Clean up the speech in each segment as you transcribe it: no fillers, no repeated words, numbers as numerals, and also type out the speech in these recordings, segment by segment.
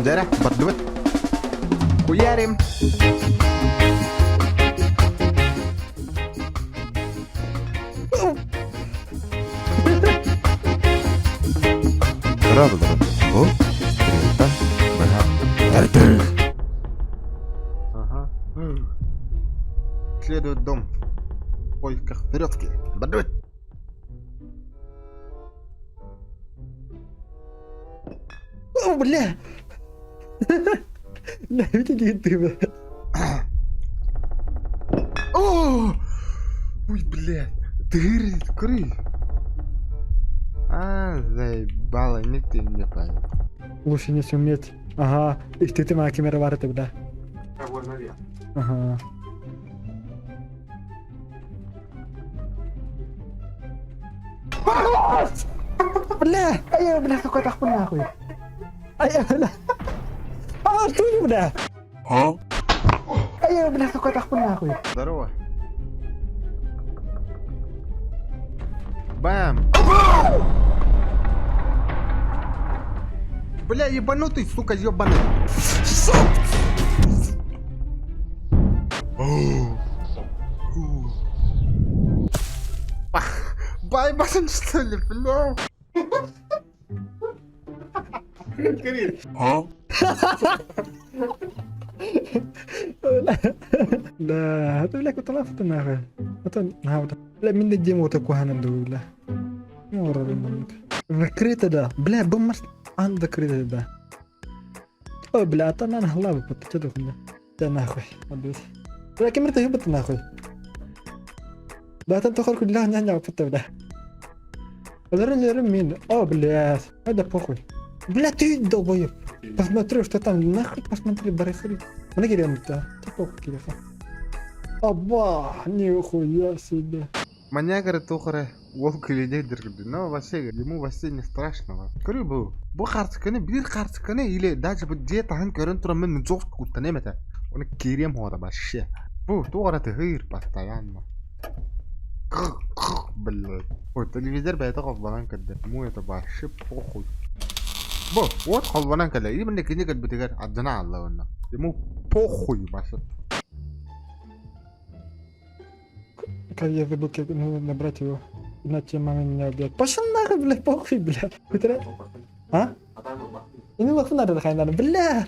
Дьэрэ, бардыбыт. Хуярим! Бу Ага. Следует дом. В поисках веревки. Бардыбыт. О, бля! Бля, видели ты, бля? О! Ой, блядь. Ты кры. А, заебало, нигде не понял. Лучше не суметь. Ага, и ты ты моя камера варит, бля. Ага. Бля! Ай, бля, какой тахпы нахуй. Ай, бля. А, что бля? А? Ай, бля, какой тахпы нахуй. Здорово. Бам! Бля, ебанутый, сука, ебаный. Байбасын, что ли, бля? لا هذا بلا كنت رافض нахуй. Это нахуй. Бля, мин да демо такого ханам бля. Ну, Закрыто, да. Бля, бомбар... Ан закрыто, да. Ой, бля, а там на главу подтяну, бля. Да нахуй, отдусь. Бля, камера ты ебать нахуй. Да, там тохар куда ня ня пута, бля. Мин. О, блядь. Это похуй. Бля, ты долбоеб. Посмотри, что там, нахуй посмотри, барахли. Мне кирем-то. Ты похуй, киреха. Оба, нихуя себе. Маньяк тухары уол килине но вообще ему вообще не страшно. Көрү бу. Бу хартыканы бир хартыканы или даже бу дьиэ таһын көрөн туран мин жок куттаныам этэ. Оны кириэм хуода вообще. Бу туох эрэ тыһыыр постоянно. Блядь. Ой, телевизор бэйэтэ холбонон көрдө. Ему это вообще похуй. Бу, вот холбонон кэлэ. Именно кини кэлбитигэр ардьана аалла уонна. Ему похуй вообще. Как я забыл, как надо набрать его. Иначе мама меня убьет. Пошел нахуй, бля, похуй, бля. А? Ini waktu ada kaitan, бля.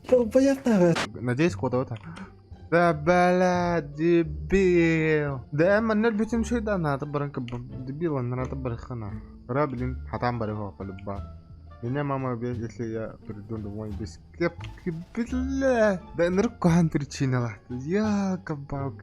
Долбоеб нахуй. Надеюсь, куда-то. Да, бля, дебил. Да, манна бүтүн шуйда наата баран дебил наата бархана. Ра, блин, хатан барыха полюба. Меня мама убьет, если я приду домой без кепки, бля. Да, ныркухан причина. Я кабак.